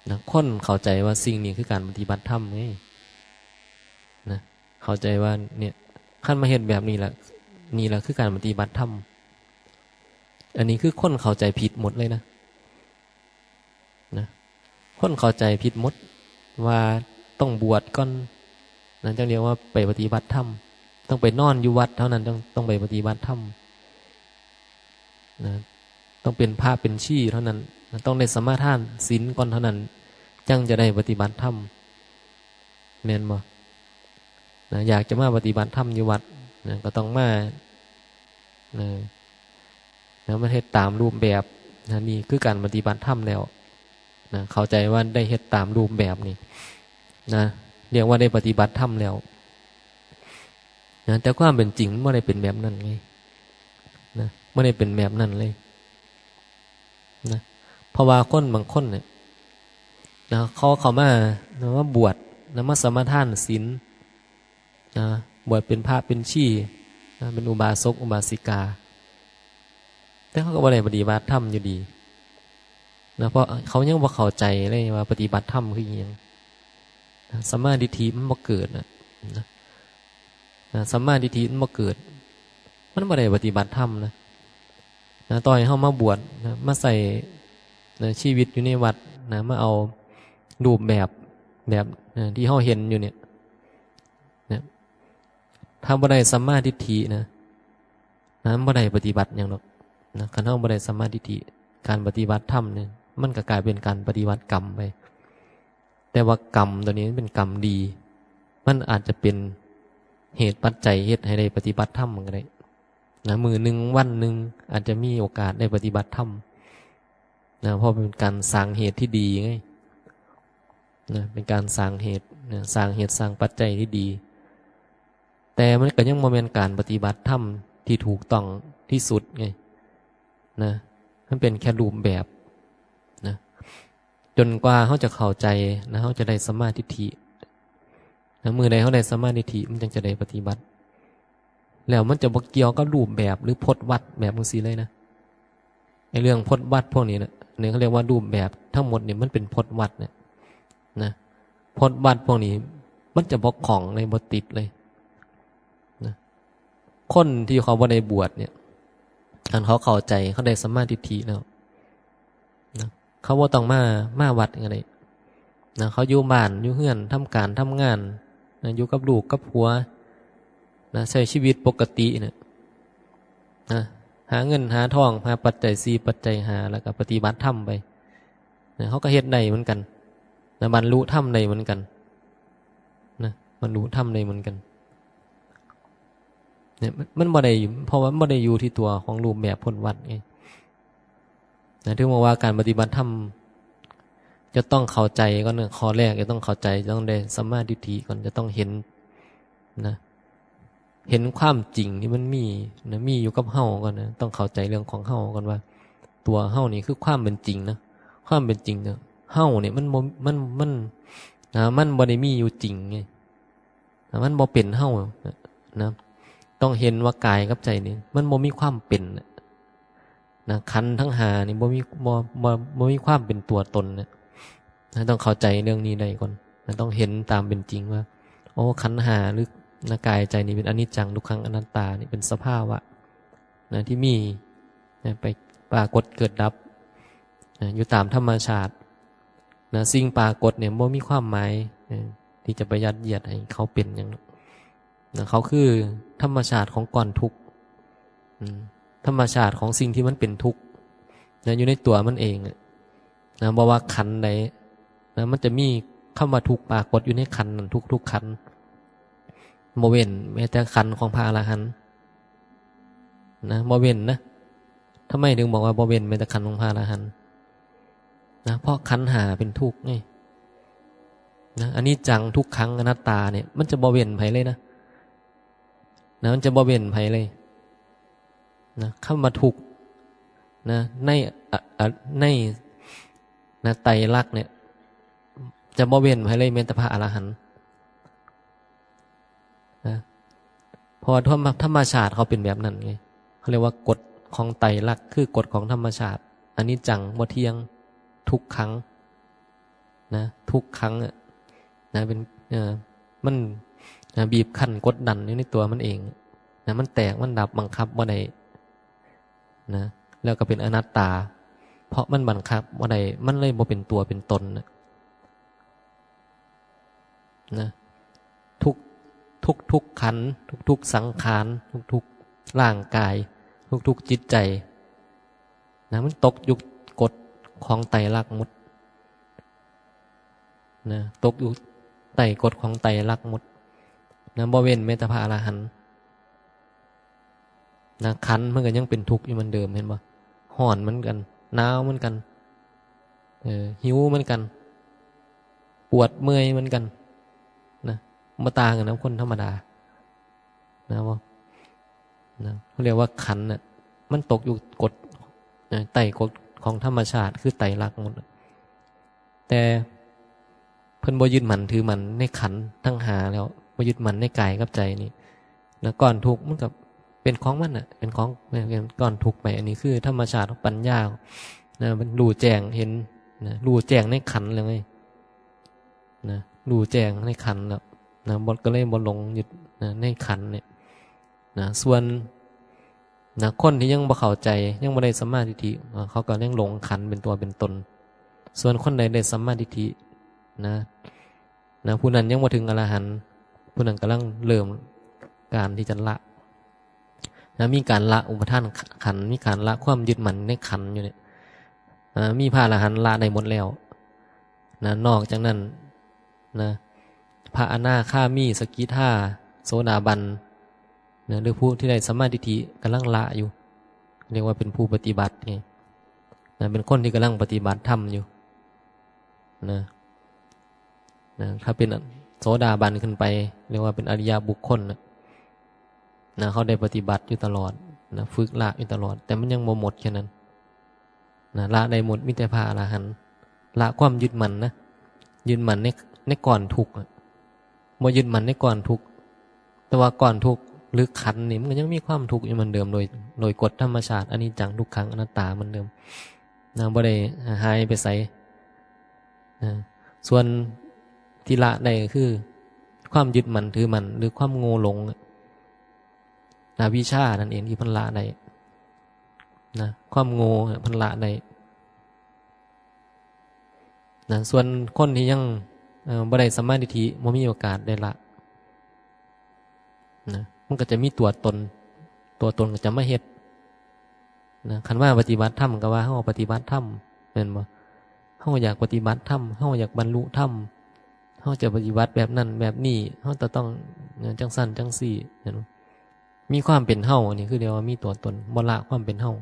นะ คนเข้าใจว่าสิ่งนี้คือการปฏิบัติธรรมไงนะ เข้าใจว่าเนี่ย คันมาเฮ็ดแบบนี้ละ นี่ละคือการปฏิบัติธรรม อันนี้คือคนเข้าใจผิดหมดเลยนะ นะ คนเข้าใจผิดหมด ว่าต้องบวชก่อน นั่นจั่งเรียกว่าไปปฏิบัติธรรม ต้องไปนอนอยู่วัดเท่านั้นต้องต้องไปปฏิบัติธรรมนะ ต้องเป็นพระเป็นชีเท่านั้นนะ ต้องได้สมาทานศีลก่อนเท่านั้น จั่งจะได้ปฏิบัติธรรม แม่นบ่นะ อยากจะมาปฏิบัติธรรมอยู่วัดนะ ก็ต้องมานะ นะ มันเฮ็ดตามรูปแบบนะ นี่คือการปฏิบัติธรรมแล้วนะ เข้าใจว่าได้เฮ็ดตามรูปแบบนี่นะ เรียกว่าได้ปฏิบัติธรรมแล้วนะ แต่ความเป็นจริงมันบ่ได้เป็นแบบนั้นไงนะ บ่ได้เป็นแบบนั้นเลยนะ เพราะว่าคนบางคนเนี่ยนะ เขาเข้ามานะ มาบวชนะ มาสมาทานศีลนะ บวชเป็นพระเป็นชีนะ เป็นอุบาสกอุบาสิกา แต่เขาก็บ่ได้ปฏิบัติธรรมอยู่ดีนะ เพราะเขายังบ่เข้าใจเลยว่าปฏิบัติธรรมคืออิหยังนะ สัมมาทิฏฐิมันบ่เกิดนะนะ นะ สัมมาทิฏฐิมันบ่เกิด มันบ่ได้ปฏิบัติธรรมนะนะ ต่อให้เฮามาบวชนะ มาใส่นะ ชีวิตอยู่ในวัดนะ มาเอารูปแบบ แบบนะ ที่เฮาเห็นอยู่เนี่ยนะ ถ้าบ่ได้สัมมาทิฏฐินะ นะมันบ่ได้ปฏิบัติหยังดอกนะ คันเฮาบ่ได้สัมมาทิฏฐิ การปฏิบัติธรรมเนี่ย มันก็กลายเป็นการปฏิบัติกรรมไป แต่ว่ากรรมตัวนี้มันเป็นกรรมดี มันอาจจะเป็นเหตุปัจจัยเฮ็ดให้ได้ปฏิบัติธรรมมันก็ได้นะ มื้อหนึ่งวันหนึ่งอาจจะมีโอกาสได้ปฏิบัติธรรมนะ เพราะเป็นการสร้างเหตุที่ดีไงนะ เป็นการสร้างเหตุนะ สร้างเหตุสร้างปัจจัยที่ดี แต่มันก็ยังบ่แม่นการปฏิบัติธรรมที่ถูกต้องที่สุดไงนะ มันเป็นแค่รูปแบบนะ จนกว่าเฮาจะเข้าใจนะ เฮาจะได้สัมมาทิฏฐินะ มื้อใดเฮาได้สัมมาทิฏฐิ มันจั่งจะได้ปฏิบัติ แล้วมันจะบ่เกี่ยวกับรูปแบบหรือพจน์วัดแบบจั่งซี้เลยนะ ไอ้เรื่องพจน์วัดพวกนี้นะ เนี่ยเขาเรียกว่ารูปแบบ ทั้งหมดเนี่ยมันเป็นพจน์วัดเนี่ยนะ พจน์วัดพวกนี้ มันจะบ่ข้องเลย บ่ติดเลยนะ คนที่เขาบ่ได้บวชเนี่ย คันเขาเข้าใจ เขาได้สัมมาทิฏฐิแล้วนะ เขาบ่ต้องมา มาวัดก็ได้นะ เขาอยู่บ้าน อยู่เฮือน ทำการทำงานนะ อยู่กับลูกกับผัวนะ ใช้ชีวิตปกติเนี่ยนะ หาเงินหาทอง หาปัจจัยสี่ปัจจัยห้า แล้วก็ปฏิบัติธรรมไปนะ เขาก็เฮ็ดได้เหมือนกันนะ บรรลุธรรมได้เหมือนกันนะ บรรลุธรรมได้เหมือนกัน เนี่ย มัน มันบ่ได้อยู่ เพราะว่ามันบ่ได้อยู่ที่ตัวของรูปแบบพจน์วัดไงนะ ถึงบอกว่าการปฏิบัติธรรม จะต้องเข้าใจก่อนนะ ข้อแรกจะต้องเข้าใจ จะต้องได้สัมมาทิฏฐิก่อน จะต้องเห็นนะ เห็นความจริงที่มันมีนะ มีอยู่กับเฮาก่อนนะ ต้องเข้าใจเรื่องของเฮาก่อนว่า ตัวเฮานี่คือความเป็นจริงนะ ความเป็นจริงนะ เฮาเนี่ยมันบ่ มัน มันนะ มันบ่ได้มีอยู่จริงไงนะ มันบ่เป็นเฮานะ ต้องเห็นว่ากายกับใจนี่มันบ่มีความเป็นนะ นะ ขันธ์ทั้งห้านี่บ่มี บ่ บ่ บ่มีความเป็นตัวตนนะ นะ ต้องเข้าใจเรื่องนี้ได้ก่อนนะ ต้องเห็นตามเป็นจริงว่า โอ้ ขันธ์ห้าหรือนะ กายใจนี่เป็นอนิจจัง ทุกขัง อนัตตา นี่เป็นสภาวะนะ ที่มีนะ ไปปรากฏเกิดดับนะ อยู่ตามธรรมชาตินะ สิ่งปรากฏเนี่ยบ่มีความหมายนะ ที่จะไปยัดเยียดให้เขาเป็นหยังนะ เขาคือธรรมชาติของก้อนทุกข์ อืม ธรรมชาติของสิ่งที่มันเป็นทุกข์นะ อยู่ในตัวมันเองอะนะ บ่ว่าขันธ์ใดนะ มันจะมีคำว่าทุกข์ปรากฏอยู่ในขันธ์นั้นทุกๆขันธ์ บ่เว้นแม้แต่ขันธ์ของพระอรหันต์นะ บ่เว้นนะ ทำไมถึงบอกว่าบ่เว้นแม้แต่ขันธ์ของพระอรหันต์นะ เพราะขันธ์ห้าเป็นทุกข์ไงนะ อนิจจัง ทุกขัง อนัตตาเนี่ย มันจะบ่เว้นไผเลยนะ นะ มันจะบ่เว้นไผเลยนะ คำว่าทุกข์นะ ใน อ่ะ อ่ะ ในนะ ไตรลักษณ์เนี่ย จะบ่เว้นไผเลย แม้แต่พระอรหันต์นะ เพราะว่าธรรม ธรรมชาติเขาเป็นแบบนั้นไง เขาเรียกว่ากฎของไตรลักษณ์ คือกฎของธรรมชาติ อนิจจัง บ่เที่ยง ทุกขังนะ ทุกขังอะนะ เป็น เอ่อ มันนะ บีบคั้นกดดันอยู่ในตัวมันเองนะ มันแตก มันดับ บังคับบ่ได้นะ แล้วก็เป็นอนัตตา เพราะมันบังคับบ่ได้ มันเลยบ่เป็นตัวเป็นตนนะ นะ ทุก ทุกๆขันธ์ ทุกๆสังขาร ทุกๆร่างกาย ทุกๆจิตใจนะ มันตกอยู่กฎของไตรลักษณ์หมดนะ ตกอยู่ใต้กฎของไตรลักษณ์หมดนะ บ่เว้นแม้แต่พระอรหันต์นะ ขันธ์มันก็ยังเป็นทุกข์อยู่เหมือนเดิม เห็นบ่ ฮ้อนเหมือนกัน หนาวเหมือนกัน เออ หิวเหมือนกัน ปวดเมื่อยเหมือนกันนะ บ่ต่างกันนะคนธรรมดานะ ว่านะ เขาเรียกว่าขันธ์น่ะ มันตกอยู่กฎนะ ใต้กฎของธรรมชาติ คือไตรลักษณ์หมดน่ะ แต่เพิ่นบ่ยึดมั่นถือมั่นในขันธ์ทั้งห้าแล้ว บ่ยึดมั่นในกายกับใจนี่ แล้วก้อนทุกข์มันก็เป็นของมันน่ะ เป็นของ เป็นก้อนทุกข์ไป อันนี้คือธรรมชาติของปัญญานะ มันรู้แจ้งเห็นนะ รู้แจ้งในขันธ์แล้วไงนะ รู้แจ้งในขันธ์แล้วนะ บ่ ก็เลยบ่หลงยึดนะ ในขันธ์เนี่ยนะ ส่วนนะ คนที่ยังบ่เข้าใจ ยังบ่ได้สัมมาทิฏฐิอ่า เขาก็ยังหลงขันธ์เป็นตัวเป็นตน ส่วนคนใดได้สัมมาทิฏฐินะ นะ ผู้นั้นยังบ่ถึงอรหันต์ ผู้นั้นกำลังเริ่มการที่จะละนะ มีการละอุปาทานขันธ์ มีการละความยึดมั่นในขันธ์อยู่เนี่ย อ่า มีพระอรหันต์ละได้หมดแล้วนะ นอกจากนั้นนะ พระอนาคามี สกิทา โสดาบันนะ หรือผู้ที่ได้สัมมาทิฏฐิกำลังละอยู่ เรียกว่าเป็นผู้ปฏิบัติไงนะ เป็นคนที่กำลังปฏิบัติธรรมอยู่นะ นะ ถ้าเป็นโสดาบันขึ้นไป เรียกว่าเป็นอริยบุคคลนะ นะ เขาได้ปฏิบัติอยู่ตลอดนะ ฝึกละอยู่ตลอด แต่มันยังบ่หมดแค่นั้นนะ ละได้หมด มีแต่พระอรหันต์ ละความยึดมั่นนะ ยึดมั่นใน ในก้อนทุกข์อะ บ่ยึดมั่นในก้อนทุกข์ แต่ว่าก้อนทุกข์หรือขันธ์นี่ มันก็ยังมีความทุกข์อยู่เหมือนเดิม โดย โดยกฎธรรมชาติ อนิจจัง ทุกขัง อนัตตา เหมือนเดิมนะ บ่ได้หายไปไสนะ ส่วนที่ละได้ก็คือ ความยึดมั่นถือมั่น หรือความโง่หลงอะ อวิชชานั่นเองที่เพิ่นละได้นะ ความโง่เพิ่นละได้นะ ส่วนคนที่ยัง เอ่อ บ่ได้สัมมาทิฏฐิ บ่มีโอกาสได้ละนะ มันก็จะมีตัวตน ตัวตนก็จะมาเฮ็ดนะ คันว่าปฏิบัติธรรมก็ว่าเฮาปฏิบัติธรรม แม่นบ่ เฮาอยากปฏิบัติธรรม เฮาอยากบรรลุธรรม เฮาจะปฏิบัติแบบนั้นแบบนี้ เฮาจะต้อง เอ่อ จังซั่นจังซี่ แม่นบ่ มีความเป็นเฮา อันนี้คือเรียกว่ามีตัวตน บ่ละความเป็นเฮา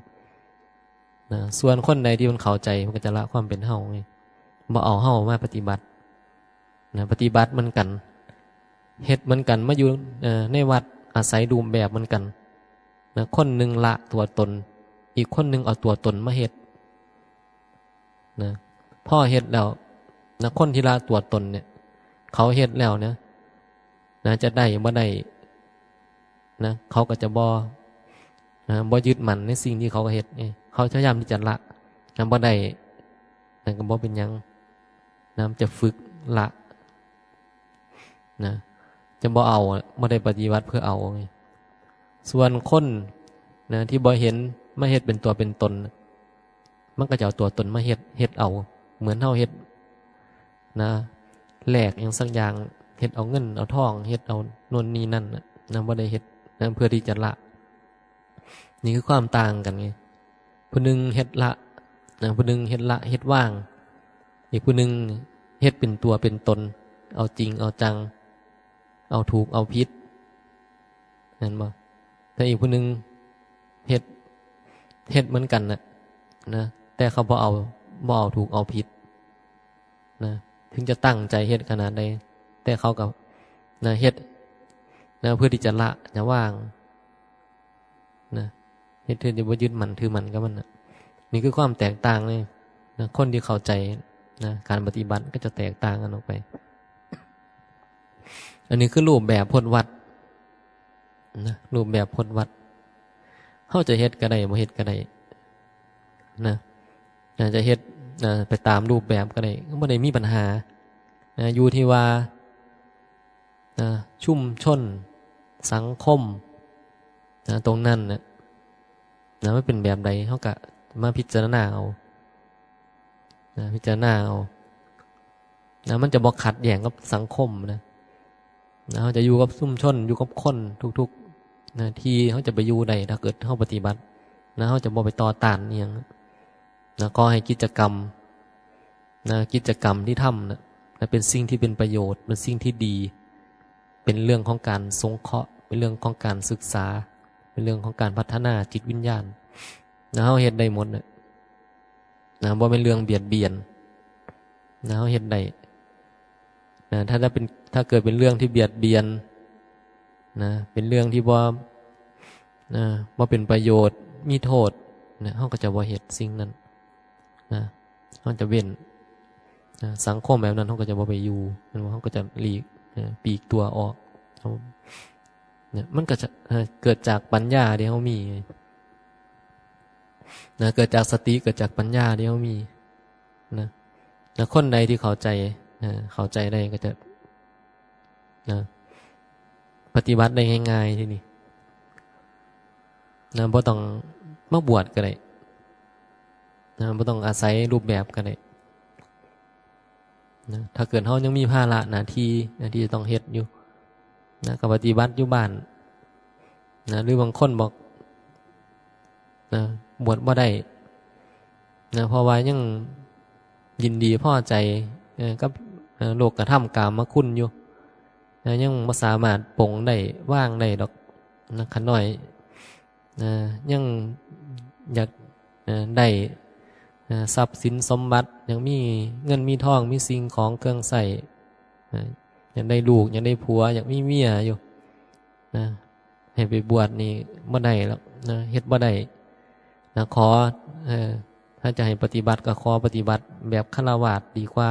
นะ ส่วนคนใดที่มันเข้าใจ มันก็จะละความเป็นเฮาไง บ่เอาเฮามาปฏิบัตินะ ปฏิบัติเหมือนกัน เฮ็ดเหมือนกัน มาอยู่ เอ่อ ในวัด อาศัยรูปแบบเหมือนกันนะ คนหนึ่งละตัวตน อีกคนหนึ่งเอาตัวตนมาเฮ็ดนะ พอเฮ็ดแล้วนะ คนที่ละตัวตนเนี่ย เขาเฮ็ดแล้วนะ นะ จะได้บ่ได้นะ เขาก็จะบ่ นะ บ่ยึดมั่นในสิ่งที่เขาเฮ็ดไง เขาพยายามที่จะละนะ บ่ได้นะ ก็บ่เป็นหยังนะ จะฝึกละนะ จะบ่เอา บ่ได้ปฏิบัติเพื่อเอาไง ส่วนคนนะ ที่บ่เห็น มาเฮ็ดเป็นตัวเป็นตน มันก็จะเอาตัวตนมาเฮ็ด เฮ็ดเอา เหมือนเฮาเฮ็ดนะ แลกหยังสักอย่าง เฮ็ดเอาเงินเอาทอง เฮ็ดเอาโน่นนี่นั่นน่ะนะ บ่ได้เฮ็ดนะ เพื่อที่จะละ นี่คือความต่างกันไง ผู้หนึ่งเฮ็ดละนะ ผู้หนึ่งเฮ็ดละ เฮ็ดวาง อีกผู้หนึ่งเฮ็ดเป็นตัวเป็นตน เอาจริงเอาจัง เอาถูกเอาผิด เห็นบ่ แต่อีกผู้หนึ่งเฮ็ด เฮ็ดเหมือนกันน่ะนะ แต่เขาบ่เอา บ่เอาถูกเอาผิดนะ ถึงจะตั้งใจเฮ็ดขนาดใด แต่เขาก็นะ เฮ็ดนะ เพื่อที่จะละ จะวางนะ เฮ็ด เฮ็ดจะบ่ยึดมั่นถือมั่นกับมันน่ะ นี่คือความแตกต่างเลยนะ คนที่เข้าใจนะ การปฏิบัติก็จะแตกต่างกันออกไป อันนี้คือรูปแบบพจน์วัดนะ รูปแบบพจน์วัด เฮาจะเฮ็ดก็ได้ บ่เฮ็ดก็ได้นะ อาจจะเฮ็ด อ่า ไปตามรูปแบบก็ได้ ก็บ่ได้มีปัญหานะ อยู่ที่ว่านะ ชุมชน สังคมนะ ตรงนั้นน่ะนะ มันเป็นแบบใด เฮาก็มาพิจารณาเอานะ พิจารณาเอานะ มันจะบ่ขัดแย้งกับสังคมนะ นะ เราจะอยู่กับชุมชน อยู่กับคนทุกๆ นะ ที่เราจะไปอยู่ได้ ถ้าเกิดเราปฏิบัติ นะ เราจะบ่ไปต่อต้านอิหยัง นะ ขอให้กิจกรรม นะ กิจกรรมที่ทำนะ นะ เป็นสิ่งที่เป็นประโยชน์ เป็นสิ่งที่ดี เป็นเรื่องของการสงเคราะห์ เป็นเรื่องของการศึกษา เป็นเรื่องของการพัฒนาจิตวิญญาณ นะ เราเฮ็ดได้หมดนะ นะ บ่เป็นเรื่องเบียดเบียน นะ เราเฮ็ดได้ นะ ถ้า ถ้าเป็น ถ้าเกิดเป็นเรื่องที่เบียดเบียน นะ เป็นเรื่องที่บ่ นะ บ่เป็นประโยชน์ มีโทษ นะ เราก็จะบ่เฮ็ดสิ่งนั้น นะ เราจะเว้น นะ สังคมแบบนั้นเราก็จะบ่ไปอยู่ แม่นบ่ เราก็จะหลีก นะ ปลีกตัวออก เรา เนี่ย มันก็จะ นะ เกิดจากปัญญาที่เรามีไง นะ เกิดจากสติ เกิดจากปัญญาที่เรามี นะ นะ คนใดที่เข้าใจ นะ เข้าใจได้ก็จะ นะ ปฏิบัติได้ง่ายๆ ทีนี้ นะ บ่ต้องมาบวชก็ได้ นะ บ่ต้องอาศัยรูปแบบก็ได้ นะ ถ้าเกิดเรายังมีภาระหน้าที่ นะ ที่จะต้องเฮ็ดอยู่ นะ ก็ปฏิบัติอยู่บ้าน นะ หรือบางคนบอก นะ บวชบ่ได้ นะ เพราะว่ายังยินดีพอใจ เอ่อ กับ เอ่อ โลกกระทำกามคุณอยู่ นะ ยังบ่สามารถปลงได้ วางได้ดอก นะ ขะน้อย นะ ยังอยาก เอ่อ ได้ เอ่อ ทรัพย์สินสมบัติ อยากมีเงินมีทอง มีสิ่งของเครื่องใช้ นะ อยากได้ลูก อยากได้ผัว อยากมีเมียอยู่ นะ ให้ไปบวชนี่บ่ได้แล้ว นะ เฮ็ดบ่ได้ นะ ขอ เอ่อ ถ้าจะให้ปฏิบัติก็ขอปฏิบัติแบบฆราวาสดีกว่า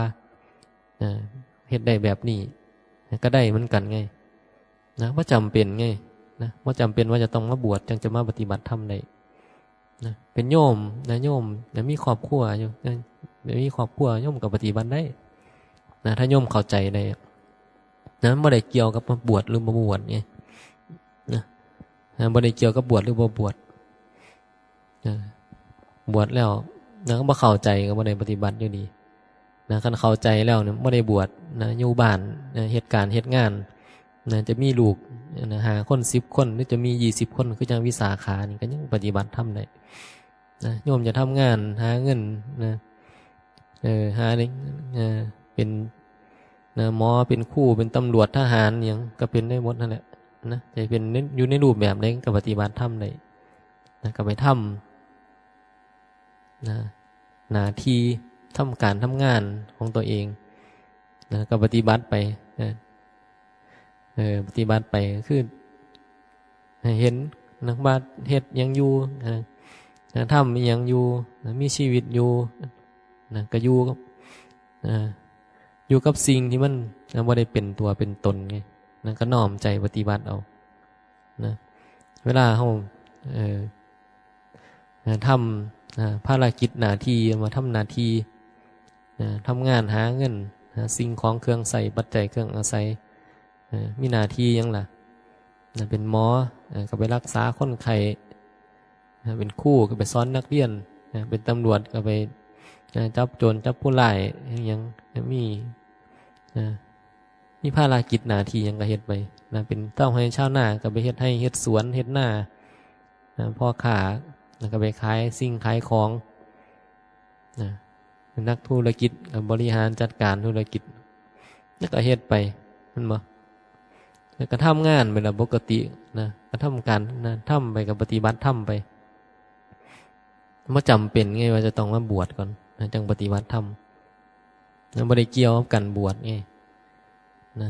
นะ เฮ็ดได้แบบนี้ ก็ได้เหมือนกันไง นะ บ่จำเป็นไง นะ บ่จำเป็นว่าจะต้องมาบวชจั่งจะมาปฏิบัติธรรมได้ นะ เป็นโยม นะ โยม นะ มีครอบครัวอยู่ นะ มีครอบครัว โยมก็ปฏิบัติได้ นะ ถ้าโยมเข้าใจได้ นะ มันบ่ได้เกี่ยวกับมาบวชหรือบ่บวชไง นะ นะ บ่ได้เกี่ยวกับบวชหรือบ่บวช นะ บวชแล้ว นะ บ่เข้าใจก็บ่ได้ปฏิบัติอยู่ดี นะ คันเข้าใจแล้วเนี่ย บ่ได้บวช นะ อยู่บ้าน นะ เฮ็ดการเฮ็ดงาน นะ จะมีลูก นะ ห้าคน สิบคน หรือจะมี ยี่สิบคน คือจั่งวิสาขานี่ ก็ยังปฏิบัติธรรมได้ นะ โยมจะทำงานหาเงิน นะ เออ หาได้ เออ เป็น นะ หมอ เป็นครู เป็นตำรวจ ทหาร หยัง ก็เป็นได้หมดนั่นแหละ นะ จะเป็นใน อยู่ในรูปแบบใดก็ปฏิบัติธรรมได้ นะ ก็ไปทำ นะ หน้าที่ ทำการทำงานของตัวเอง นะ ก็ปฏิบัติไป นะ เออ ปฏิบัติไป คือ ให้เห็น นะ ว่าเฮ็ดหยังอยู่ นะ นะ ทำอิหยังอยู่ นะ มีชีวิตอยู่ นะ ก็อยู่กับ นะ อยู่กับสิ่งที่มัน นะ บ่ได้เป็นตัวเป็นตนไง นะ ก็น้อมใจปฏิบัติเอา นะ เวลาเรา เอ่อ นะ ทำ นะ ภารกิจหน้าที่ มาทำหน้าที่ นะ ทำงานหาเงิน หาสิ่งของเครื่องใช้ ปัจจัยเครื่องอาศัย เอ่อ มีหน้าที่หยังล่ะ นะ เป็นหมอ เอ่อ ก็ไปรักษาคนไข้ นะ เป็นครูก็ไปสอนนักเรียน นะ เป็นตำรวจก็ไป นะ จับโจรจับผู้ร้าย อิหยัง นะ มี นะ มีภารกิจหน้าที่หยังก็เฮ็ดไป นะ เป็นชาวไร่ชาวนาก็ไปเฮ็ดไร่เฮ็ดสวนเฮ็ดนา นะ พ่อค้า นะ ก็ไปขายสิ่งขายของ นะ เป็นนักธุรกิจก็บริหารจัดการธุรกิจ แล้วก็เฮ็ดไป แม่นบ่ แล้วก็ทำงานไปละปกติ นะ ก็ทำการ นะ ทำไป ก็ปฏิบัติธรรมไป บ่จำเป็นไงว่าจะต้องมาบวชก่อน นะ จั่งปฏิบัติธรรม นะ บ่ได้เกี่ยวกับการบวชไง นะ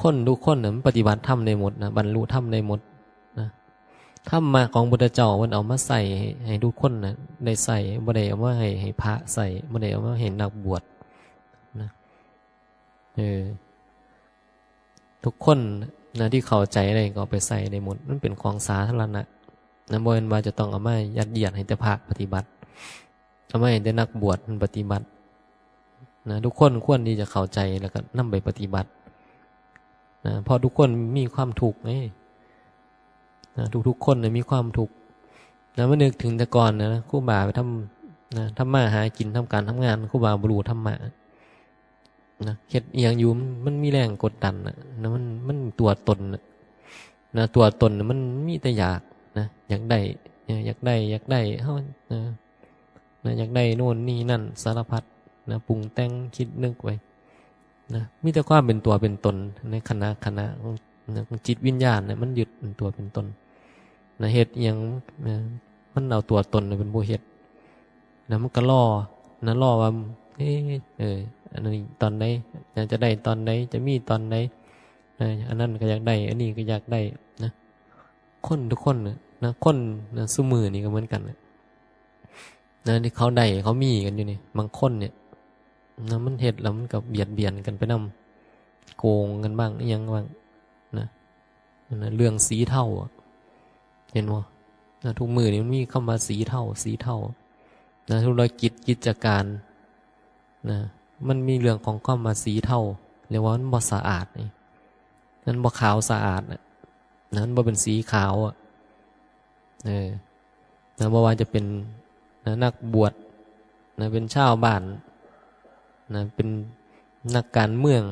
คนทุกคนน่ะมันปฏิบัติธรรมได้หมดนะ บรรลุธรรมได้หมดนะ ธรรมะของพุทธเจ้าเพิ่นเอามาใช้ให้ ให้ทุกคนน่ะได้ใช้ บ่ได้เอามาให้ ให้พระใช้ บ่ได้เอามาให้นักบวชนะ เออ ทุกคนนะที่เข้าใจได้ก็เอาไปใช้ได้หมด มันเป็นของสาธารณะนะ บ่แม่นว่าจะต้องเอามายัดเยียดให้แต่พระปฏิบัติ เอามาให้แต่นักบวชมันปฏิบัติ นะ ทุกคนควรที่จะเข้าใจแล้วก็นำไปปฏิบัติ นะ เพราะทุกคนมีความทุกข์ไง นะ ทุกๆคนน่ะมีความทุกข์ นะ มานึกถึงแต่ก่อนนะ ครูบาไปทำ นะ ทำมาหากิน ทำการทำงาน ครูบาบ่รู้ธรรมะ นะ เฮ็ดอีหยังอยู่ มัน มันมีแรงกดดันน่ะ นะ มัน มันตัวตนน่ะ นะ ตัวตนน่ะ มันมีแต่อยาก นะ อยากได้ เออ อยากได้ อยากได้ เฮา นะ นะ อยากได้โน่นนี่นั่นสารพัด นะ ปรุงแต่ง คิดนึกไว้ นะ มีแต่ความเป็นตัวเป็นตนในขณะ ขณะของ นะ ของจิตวิญญาณเนี่ย มันยึดเป็นตัวเป็นตน นะ เฮ็ดอีหยัง นะ มันเอาตัวตนน่ะเป็นผู้เฮ็ด นะ มันก็รอ นะ รอว่า เอ๊ะ เออ อันนี้ตอนใด นะ จะได้ตอนใด จะมีตอนใด นะ อันนั้นก็อยากได้ อันนี้ก็อยากได้ นะ คนทุกคนน่ะ นะ คน นะ ซุมื้อนี้ก็เหมือนกันน่ะ นะ ที่เขาได้ เขามีกันอยู่นี่ บางคนเนี่ย นะ มันเฮ็ดแล้วมันก็เบียดเบียนกันไปนำ โกงกันบ้าง อิหยังบ้าง นะ นะ เรื่องสีเทาอะ เห็นบ่ นะ ทุกมื้อนี้มันมีคำว่าสีเทา สีเทา นะ ธุรกิจ กิจการ นะ มันมีเรื่องของคำว่าสีเทา เรียกว่ามันบ่สะอาดนี่ มันบ่ขาวสะอาดน่ะ นะ มันบ่เป็นสีขาวอะ เออ นะ บ่ว่าจะเป็น นะ นักบวช นะ เป็นชาวบ้าน นะ เป็นนักการเมือง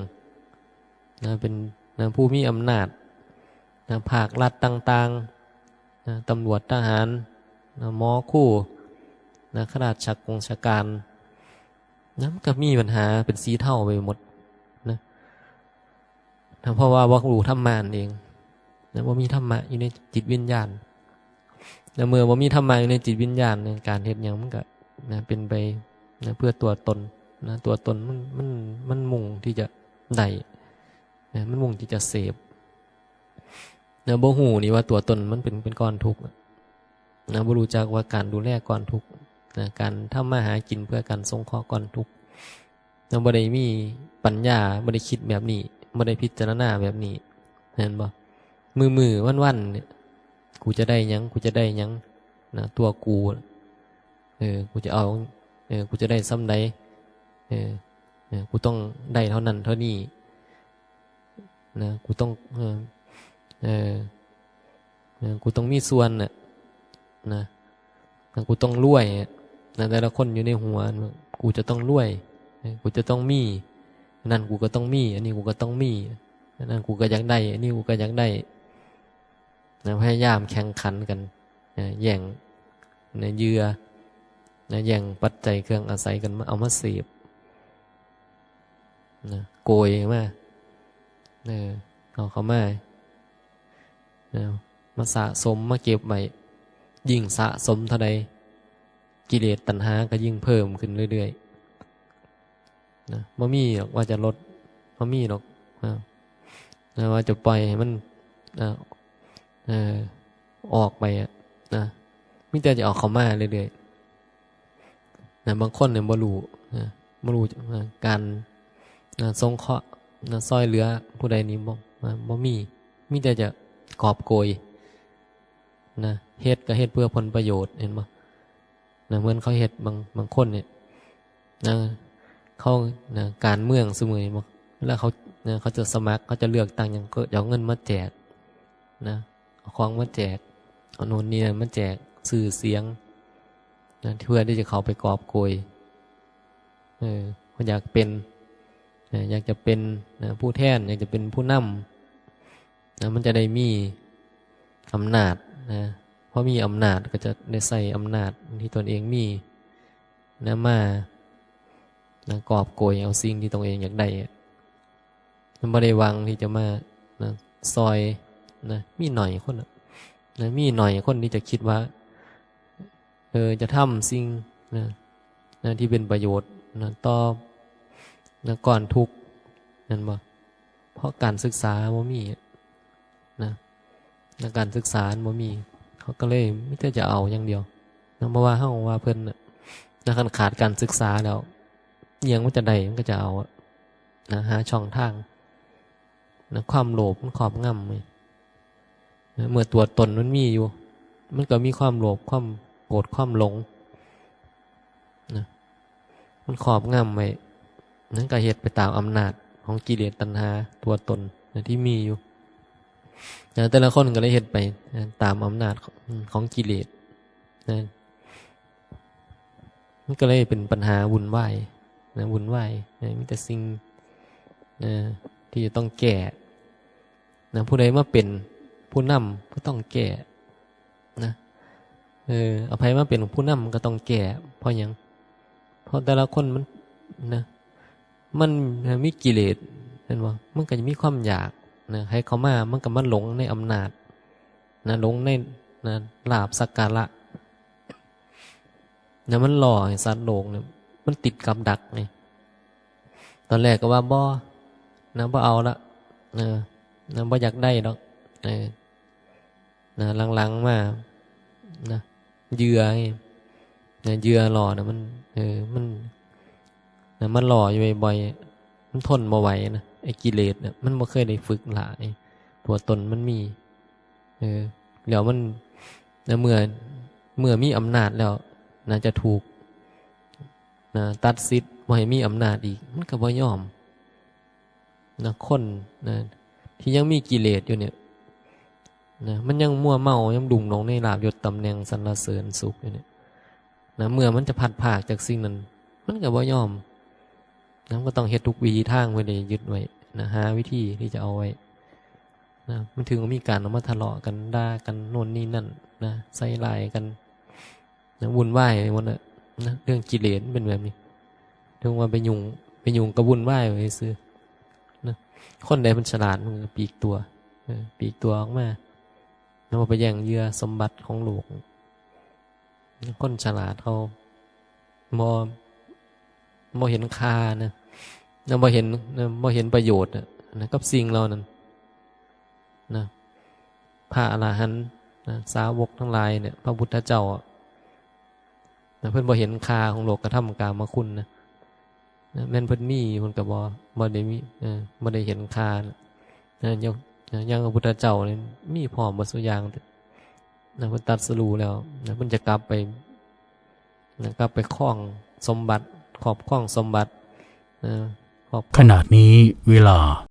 นะ เป็น นะ ผู้มีอำนาจ นะ ภาครัฐต่างๆ นะ ตำรวจ ทหาร นะ หมอ ครู นะ ข้าราชกงชการ นะ มันก็มีปัญหาเป็นสีเทาไปหมด นะ นะ เพราะว่าบ่รู้ธรรมะนั่นเอง นะ บ่มีธรรมะอยู่ในจิตวิญญาณ นะ เมื่อบ่มีธรรมะอยู่ในจิตวิญญาณเนี่ย การเฮ็ดหยังมันก็ นะ เป็นไป นะ เพื่อตัวตน นะ ตัวตนมัน มัน มันมุ่งที่จะได้ นะ มันมุ่งที่จะเสพ นะ บ่ฮู้นี่ว่าตัวตนมันเป็น เป็นก้อนทุกข์ นะ บ่รู้จักว่าการดูแลก้อนทุกข์ นะ การทำมาหากินเพื่อการสงเคราะห์ก้อนทุกข์ นะ บ่ได้มีปัญญา บ่ได้คิดแบบนี้ บ่ได้พิจารณาแบบนี้ เห็นบ่ มื้อๆ วันๆ เนี่ย กูจะได้หยัง กูจะได้หยัง นะ ตัวกู เออ กูจะเอา เออ กูจะได้ส่ำใด เออ เออ กูต้องได้เท่านั้นเท่านี้ นะ กูต้อง เออ เออ เออ กูต้องมีส่วนน่ะ นะ นะ กูต้องรวยอะ นะ แต่ละคนอยู่ในหัว กูจะต้องรวย เออ กูจะต้องมี นั่นกูก็ต้องมี อันนี้กูก็ต้องมี อันนั้นกูก็อยากได้ อันนี้กูก็อยากได้ นะ พยายามแข่งขันกัน นะ แย่ง นะ เหยื่อ นะ แย่งปัจจัยเครื่องอาศัยกันมา เอามาเสพ นะ โกยมา เออ เอาเข้ามา นะ มาสะสม มาเก็บไว้ ยิ่งสะสมเท่าใด กิเลสตัณหาก็ยิ่งเพิ่มขึ้นเรื่อยๆ นะ บ่มีดอกว่าจะลด บ่มีดอก นะ นะ ว่าจะปล่อยให้มัน นะ เออ ออกไปอะ นะ มีแต่จะเอาเข้ามาเรื่อยๆ นะ บางคนเนี่ยบ่รู้ นะ บ่รู้ นะ การ นะ สงเคราะห์ นะ ซ่อยเหลือผู้ใดนี่บ่ นะ บ่มี มีแต่จะกอบโกย นะ เฮ็ดก็เฮ็ดเพื่อผลประโยชน์ เห็นบ่ นะ เหมือนเขาเฮ็ดบาง บางคนเนี่ย นะ เขา นะ การเมืองซุมื้อนี้บ่ เวลาเขา นะ เขาจะสมัคร เขาจะเลือกตั้งหยัง ก็จะเอาเงินมาแจก นะ เอาของมาแจก เอาโน่นนี่นั่นมาแจก ชื่อเสียง นะ เพื่อที่จะเข้าไปกอบโกย เออ เขาอยากเป็น นะ อยากจะเป็น นะ ผู้แทน อยากจะเป็นผู้นำ นะ มันจะได้มีอำนาจ นะ พอมีอำนาจก็จะได้ใช้อำนาจที่ตนเองมี นะ มา นะ กอบโกยเอาสิ่งที่ตนเองอยากได้อะ มันบ่ได้หวังที่จะมา นะ ซ่อย นะ มีหน่อยคนอะ นะ มีหน่อยคนที่จะคิดว่า เออ จะทำสิ่ง นะ นะ ที่เป็นประโยชน์ นะ ต่อ นะ ก้อนทุกข์ นั่นบ่ เพราะการศึกษาบ่มีอะ นะ นะ การศึกษามันบ่มี เขาก็เลยมีแต่จะเอาอย่างเดียว นะ เพราะว่าเฮาว่าเพิ่นน่ะ นะ คันขาดการศึกษาแล้ว อิหยังมันจะได้ มันก็จะเอาอะ นะ หาช่องทาง นะ ความโลภมันครอบงำไว้ นะ เมื่อตัวตนมันมีอยู่ มันก็มีความโลภ ความโกรธ ความหลง นะ มันครอบงำไว้ นั่นก็เฮ็ดไปตามอำนาจของกิเลสตัณหาตัวตน นะ ที่มีอยู่ นะ แต่ละคนก็เลยเฮ็ดไป นะ ตามอำนาจของ ของกิเลส นะ มันก็เลยเป็นปัญหาวุ่นวาย นะ วุ่นวาย นะ มีแต่สิ่ง เออ ที่จะต้องแก้นะ ผู้ใดมาเป็นผู้นำก็ต้องแก้นะ เออ เอาไผมาเป็นผู้นำก็ต้องแก้ เพราะหยัง เพราะแต่ละคนมันนะ มันมีกิเลส เห็นบ่ มันก็จะมีความอยากนะ ให้เขามา มันก็มาหลงในอำนาจนะ หลงในนะ ลาภสักการะนะ มันหล่อให้สัตว์โลกเนี่ย มันติดกับดักไง ตอนแรกก็ว่าบ่นะ บ่เอาละ เออ นะ บ่อยากได้ดอก เออ นะ หลังๆมานะ เหยื่อไงนะ เหยื่อหล่อนะ มัน เออ มันนะ มันหล่ออยู่บ่อยๆ มันทนบ่ไหวนะ ไอ้กิเลสนะ มันบ่เคยได้ฝึกละ ไอ้ตัวตนมันมี เออ แล้วมันนะ เมื่อ เมื่อมีอำนาจแล้วนะ จะถูกนะ ตัดสิทธิ์บ่ให้มีอำนาจอีก มันก็บ่ยอมนะ คนนะ ที่ยังมีกิเลสอยู่เนี่ยนะ มันยังมัวเมา ยังลุ่มหลงในลาภยศตำแหน่งสรรเสริญสุขอยู่เนี่ยนะ เมื่อมันจะพลัดพรากจากสิ่งนั้น มันก็บ่ยอมนะ มันก็ต้องเฮ็ดทุกวิธีทางเพื่อได้ยึดไว้นะ หาวิธีที่จะเอาไว้นะ มันถึงมีการเอามาทะเลาะกัน ด่ากัน โน่นนี่นั่นนะ ใส่ร้ายกันนะ วุ่นวายไปหมดนะนะ เรื่องกิเลสมันเป็นแบบนี้ ถึงว่าไปยุ่ง ไปยุ่งก็วุ่นวายไปซื่อนะ คนใดมันฉลาดมันก็ปลีกตัว เออ ปลีกตัวออกมา แล้วบ่ไปแย่งเหยื่อสมบัติของโลก คนฉลาดเขาบ่ บ่เห็นค่านะ นะ บ่เห็นนะ บ่เห็นประโยชน์นะ นะ กับสิ่งเหล่านั้นนะ พระอรหันต์นะ สาวกทั้งหลายเนี่ย พระพุทธเจ้าอะนะ เพิ่นบ่เห็นค่าของโลกธรรมกามคุณนะ นะ แม่นเพิ่นมี เพิ่นก็บ่ บ่ได้มี เออ บ่ได้เห็นค่านะ นะ อย่าง นะ อย่างพระพุทธเจ้านี่มีพร้อมเบิดซุอย่างนะ เพิ่นตรัสรู้แล้วนะ เพิ่นจะกลับไปนะ กลับไปครองสมบัติ ครอบครองสมบัตินะ ครอบ ขณะนี้เวลา